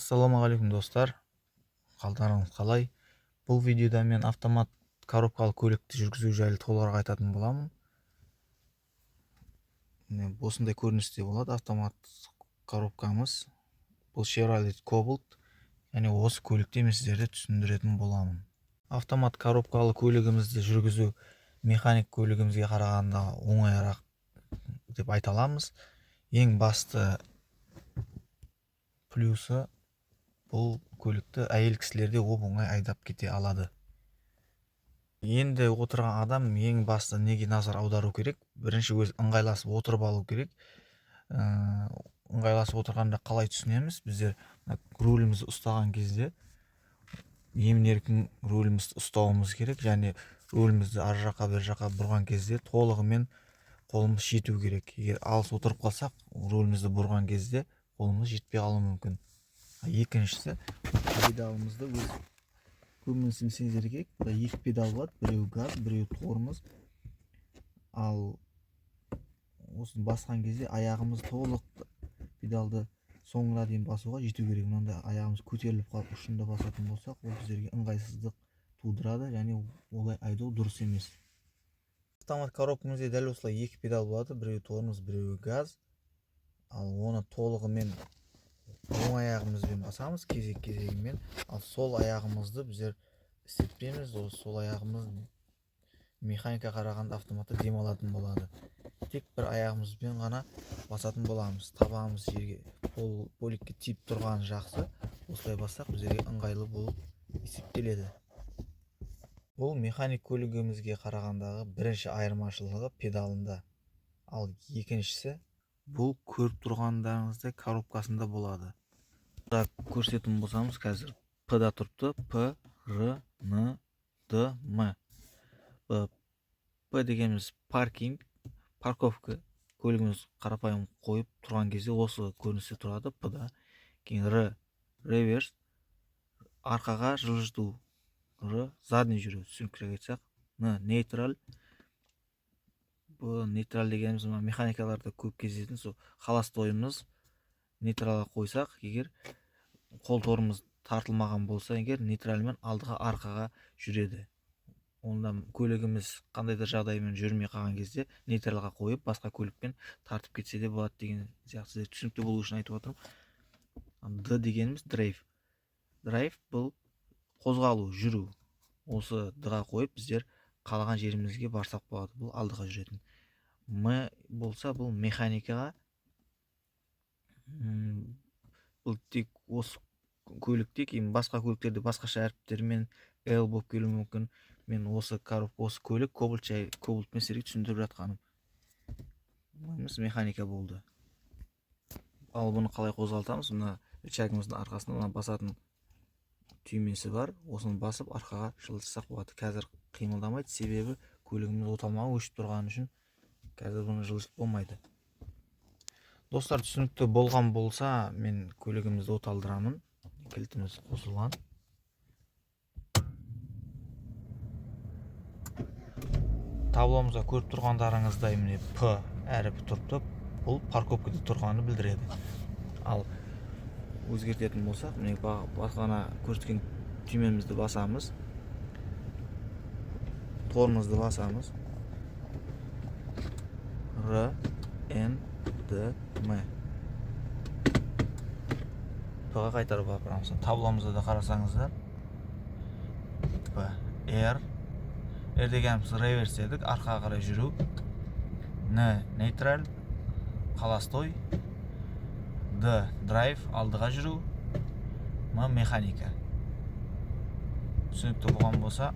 Ассалаумағалейкум, достар! Қалдарыңыз қалай? Бұл видеода мен автомат коробкалы көлікті жүргізу жайлы толығырақ айтатын боламын. Міне, осындай көріністе болады автомат коробкамыз. Бұл Chevrolet Cobalt, және осы көлікте мен сіздерге түсіндіретін боламын. Автомат коробкалы көлігімізді жүргізу механик көлігімізге қарағанда оңайырақ деп айта аламыз. Ең басты плюсы: бұл көлікті әйел кісілер де оп оңай айдап кете алады. Енді отырған адам ең басты неге назар аудару керек? Бірінші өзі ыңғайласып отырып алу керек. Ыңғайласып отырғанда қалай түсінеміз? Біздер рулімізді ұстаған кезде емін еркін рулімізді ұстауымыз керек және рулімізді ар жаққа, бер жаққа бұрған кезде толығымен қолымыз жету керек. Егер алыс отырып қалсақ, рулімізді бұрған кезде қолымыз жетпей қалуы мүмкін. Екіншісі, педалымызды өз көбінесе білсеңіздер керек, бұнда екі педал болады: біреуі газ, біреуі тормоз. Ал осыны басқан кезде аяғымыз толық педалды соңына дейін басуға жету керек. Мынандай аяғымыз көтеріліп қалып, ұшында басатын болсақ, ол біздерге ыңғайсыздық тудырады және олай айдау дұрыс емес. Автомат коробкамызда дәл осылай екі педал болады: біреуі тормоз, біреуі газ. Ал оны толығымен оң аяғымызбен басамыз кезек кезегімен, ал сол аяғымызды біздер істетпейміз. Ол сол аяғымыз механика қарағанда автоматта демалатын болады. Тек бір аяғымызбен ғана басатын боламыз. Табанымыз жерге, пол поликке тиіп тұрғаны жақсы. Осылай бассақ, біздерге ыңғайлы болып есептеледі. Бұл механик көлігімізге қарағандағы бірінші айырмашылығы педалында. Ал екіншісі бұл көріп тұрғандарыңыздай коробкасында болады. Да, көрсететін болсамыз, қазір П да тұрыпты: П, Р, Н, Д, М. П, П дегеніміз паркинг, парковка. Көлігіміз қарапайым қойып тұрған кезде осы көріністе тұрады П да. Кейін Р, реверс, арқаға жылжыту. Р, задний жүру, түсініктірек айтсақ. Н, нейтраль. Бұл нейтраль дегеніміз мына механикаларда көп кездесетін сол холостойымыз. Нейтралға қойсақ, егер қол тормоз тартылмаған болса, егер нейтральмен алдыға, арқаға жүреді. Онда көлігіміз қандай да жағдаймен жүрмей қалған кезде нейтралға қойып, басқа көлікпен тартып кетсе де болады деген сияқты, сіздерге түсінікті болу үшін айтып отырмын. Д дегеніміз драйв. Драйв бұл қозғалу, жүру. Осы Д-ға қойып, біздер қалаған жерімізге барсақ болады. Бұл алдыға жүретін. М болса, бұл механикаға. Бұл тек осы көлікте, кейін басқа көліктерде басқаша әріптермен Л болып келуі мүмкін. Мен осы коробка, осы көлік Кобальт жай, Кобальтпен сіздерге түсіндіріп жатқаным. Механика болды. Ал бұны қалай қозғалтамыз? Мына рычагымыздың арқасында мына басатын түймесі бар. Осыны басып, арқаға жылжытсақ болады. Қазір қимылдамайды, себебі көлігіміз оталмаған, өшіп тұрғаны үшін қазір бұны жылжытып болмайды. Достар, түсінікті болған болса, мен көлігімізді оталдырамын. Кілтіміз қосылған. Табломызда көріп тұрғандарыңыздай, міне, П әріпі тұрыпты. Бұл парковкада тұрғанын білдіреді. Ал өзгертетін болсақ, міне, бағана көрсеткен түймемізді басамыз, тормозды басамыз. Р, Н, Д, М. П-ға қайтарып апарамыз. Табломызда да қарасаңыздар, П, Р. Р дегеніміз реверс дедік, арқаға қарай жүру. Н, нейтраль, холостой. Д, драйв, алдыға жүру. М, механика. Түсінікті болған болса,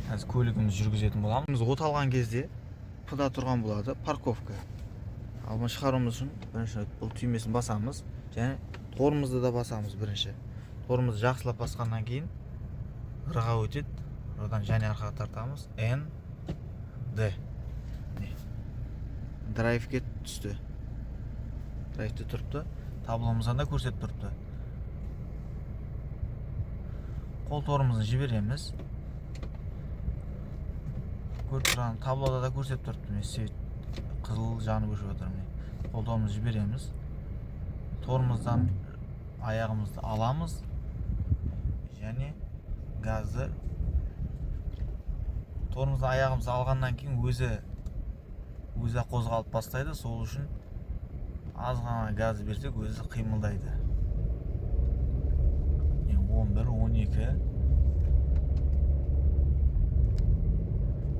қазір көлігімізді жүргізетін боламыз. Оталған кезде П-да тұрған болады, парковка. Ал бұны шығаруымыз үшін бірінші бұл түймесін басамыз және тормозды да басамыз. Бірінші тормозды жақсылап басқаннан кейін Р-ға өтеді. Р-дан және арқаға тартамыз. Н, Д. Драйвке түсті, драйвте тұрыпты. Табломыздан да көрсетіп тұрыпты. Қол тормозын жібереміз. Көріп тұрған, таблода да көрсетіп тұрыпты, міне, свет қызыл жанып өшіп жатыр. Міне, қол тормозды жібереміз. Тормоздан аяғымызды аламыз және газды тормоздан аяғымызды алғаннан кейін өзі қозғалып бастайды. Сол үшін аз ғана газ берсек, өзі қимылдайды. 11, 12.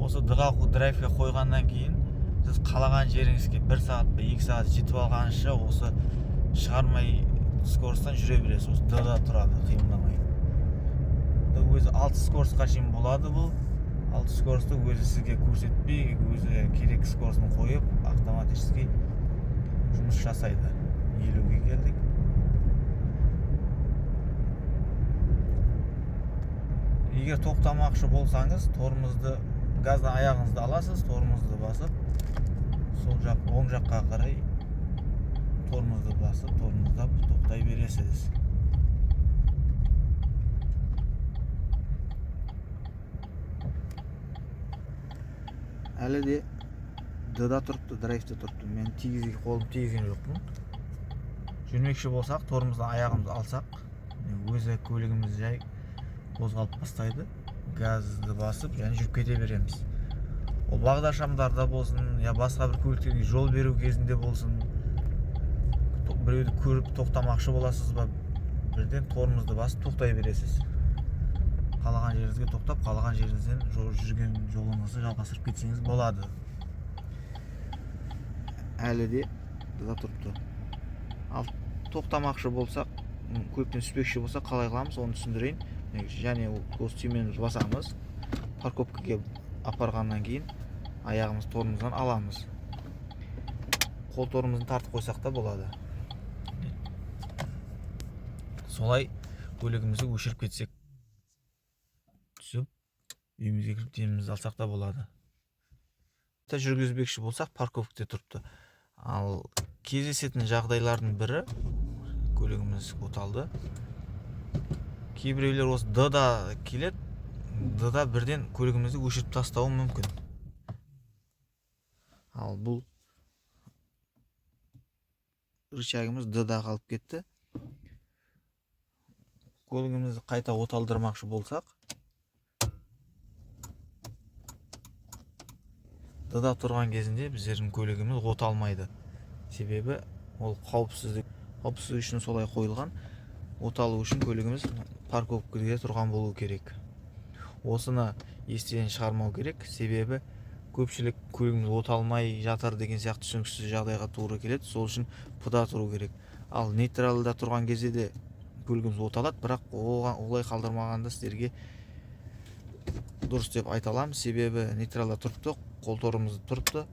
Осы Д-ға, драйвке қойғаннан кейін сіз қалаған жеріңізге 1 сағат па 2 сағат жетіп алғанша осы шығармай скоростан жүре бересіз. Осы Д-да тұрады, қимылдамай. Өзі 6 скоростқа шейін болады бұл. 6 скоросты өзі сізге көрсетпей, өзі керек скоростын қойып, автоматически жұмыс жасайды. 50-ге келдік. Егер тоқтамақшы болсаңыз, тормозды, газдан аяғыңызды аласыз, тормозды басып, сол жақ, оң жаққа қарай тормозды басып, тормоздап тоқтай бересіз. Әлі де Д-да тұрыпты, драйвте тұрыпты. Мен қолым тигізген жоқпын. Жүрмекші болсақ, тормоздан аяғымызды алсақ, өзі көлігіміз жай қозғалып бастайды. Газды басып және жүріп кете береміз. Ол бағдаршамдарда болсын, я басқа бір көліктерге жол беру кезінде болсын, біреуді көріп тоқтамақшы боласыз ба, бірден тормозды басып тоқтай бересіз. Қалаған жеріңізге тоқтап, қалаған жеріңізден жүрген жолыңызды жалғастырып кетсеңіз болады. Әлі де Д-да тұрыпты. Ал тоқтамақшы болсақ, көліктен түспекші болсақ, қалай қыламыз, оны түсіндірейін. Және осы түймені басамыз. Парковкаға апарғаннан кейін аяғымыз тормоздан аламыз. Қол тормозын тартып қойсақ та болады. Солай көлігімізді өшіріп кетсек, түсіп үйімізге кіріп демімізді алсақ та болады. Та жүргізбекші болсақ, парковкада тұрыпты. Ал кездесетін жағдайлардың бірі, көлігіміз оталды. Кейбіреулер осы Д-да келеді, Д-да бірден көлігімізді өшіріп тастауы мүмкін. Ал бұл рычагіміз Д-да қалып кетті. Көлігімізді қайта оталдырмақшы болсақ, Д-да тұрған кезінде біздердің көлігіміз оталмайды. Себебі ол қауіпсіздік үшін солай қойылған. Оталу үшін көлігіміз парковкада тұрған болу керек. Осыны естен шығармау керек, себебі көпшілік көлігіміз оталмай жатыр деген сияқты түсініксіз жағдайға тура келеді. Сол үшін П-да тұру керек. Ал нейтралда тұрған кезде де көлігіміз оталады, бірақ олай қалдырмағанда сіздерге дұрыс деп айта аламын. Себебі нейтралда тұрыпты, қол тормозы тұрыпты.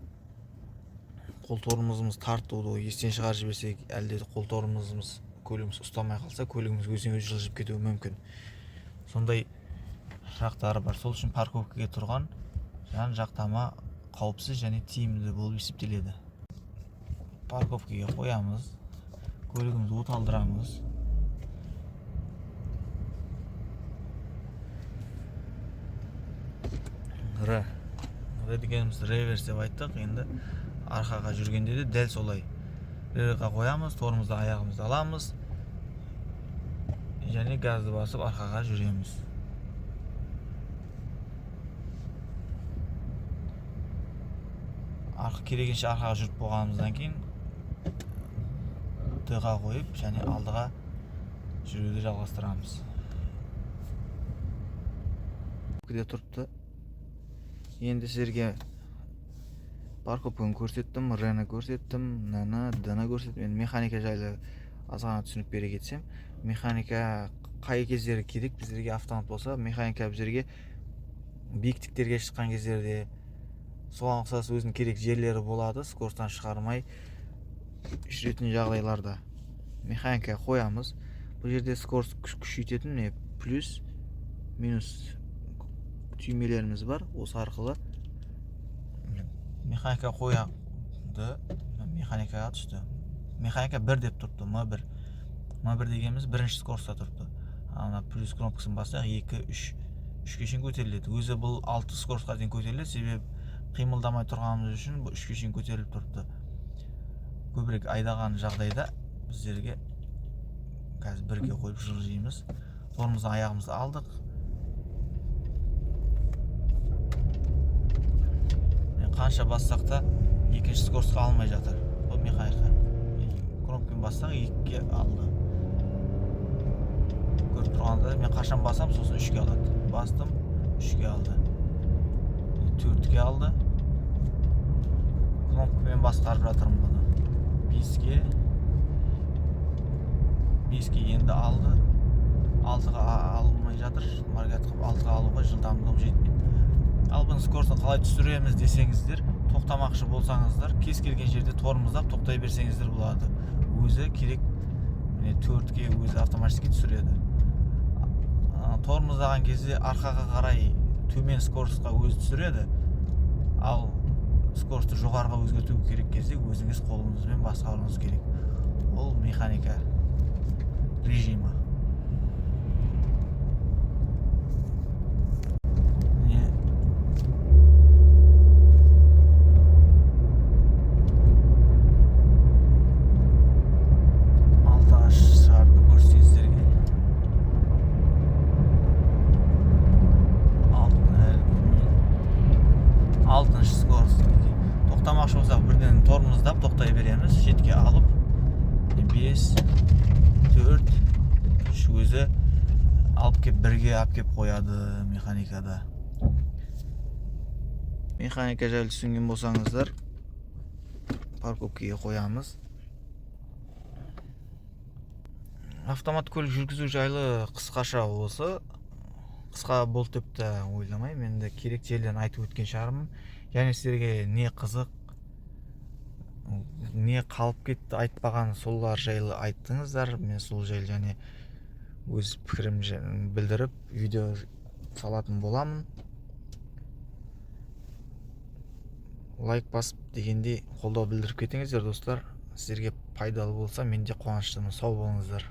Қол тормозымыз тартуды естен шығарып жіберсек, әлде қол тормозымыз көлігіміз ұстамай қалса, көлігіміз өзінен өзі жылжып кетуі мүмкін. Сондай жақтары бар. Сол үшін парковкаға тұрған жан жақтама қауіпсіз және тиімді болып есептеледі. Парковкаға қоямыз, көлігімізді оталдырамыз. Р. Р дегеніміз реверс деп айттық. Енді арқаға жүргенде де дәл солай. Р-ға қоямыз, тормозды аяғымызды аламыз және газды басып арқаға жүреміз. Керегінше арқаға жүріп болғанымыздан кейін Д-ға қойып және алдыға жүруді жалғастырамыз. Де тұрыпты. Енді сіздерге парковканы көрсеттім, Р-ны көрсеттім, Н-ны, Д-ны көрсеттім. Енді механика жайлы аз ғана түсінік бере кетсем, механика қай кездері керек біздерге? Автомат болса, механика біздерге биіктіктерге шыққан кездерде, соған ұқсас өзінің керек жерлері болады, скоростан шығармай жүретін жағдайларда механика қоямыз. Бұл жерде скорость күшейтетін міне плюс, минус түймелеріміз бар. Осы арқылы механика қояды, механикаға түсті. Механика 1 деп тұрыпты, М1. М1 дегеніміз бірінші скоростта тұрыпты. Ана плюс кнопкасын бассақ, 2, 3, 3-ке шейін көтеріледі. Өзі бұл 6 скоростқа дейін көтеріледі, себебі қимылдамай тұрғанымыз үшін бұл 3-ке шейін көтеріліп тұрыпты. Көбірек айдаған жағдайда Біздерге қазір бірге қойып жылжимыз. Тормоздан аяғымызды алдық. Қанша бассақ та екінші скоростьқа алмай жатыр. Бұл механика. Кнопканы бассақ 2-ге алды. Көріп тұрғанда мен қашан басам, сосын 3-ке алады. Бастым, 3-ке алды. 4-ке алды. Кнопкамен басқарып жатырмын бұны. 5-ке. 5-ке енді алды. 6-ға алмай жатыр. Маргат қылып 6-ға алуға жылдамдығым жетпейді. Ал бұның скоростын қалай түсіреміз десеңіздер, тоқтамақшы болсаңыздар, кез келген жерде тормоздап тоқтай берсеңіздер болады. Өзі керек, міне 4-ке өзі автоматически түсіреді. Тормоздаған кезде арқаға қарай төмен скоростқа өзі түсіреді. Ал скоростты жоғарыға өзгерту керек кезде өзіңіз қолыңызбен басқаруыңыз керек. Ол механика режимі. Тоқтамақшы болсақ, бірден тормоздап тоқтай береміз, шетке алып. 5, 4, 3 өзі алып кеп бірге алып кеп қояды механикада. Механика жайлы түсінген болсаңыздар, парковкаға қоямыз. Автомат көлік жүргізу жайлы қысқаша осы. Қысқа болды деп те ойламаймын. Енді керек жерлерін айтып өткен шығармын. Және сіздерге не қызық, не қалып кетті айтпаған, солар жайлы айттыңыздар. Мен сол жайлы және өз пікірімді білдіріп видео салатын боламын. Лайк басып дегендей қолдау білдіріп кетіңіздер, достар. Сіздерге пайдалы болса, мен де қуаныштымын. Сау болыңыздар.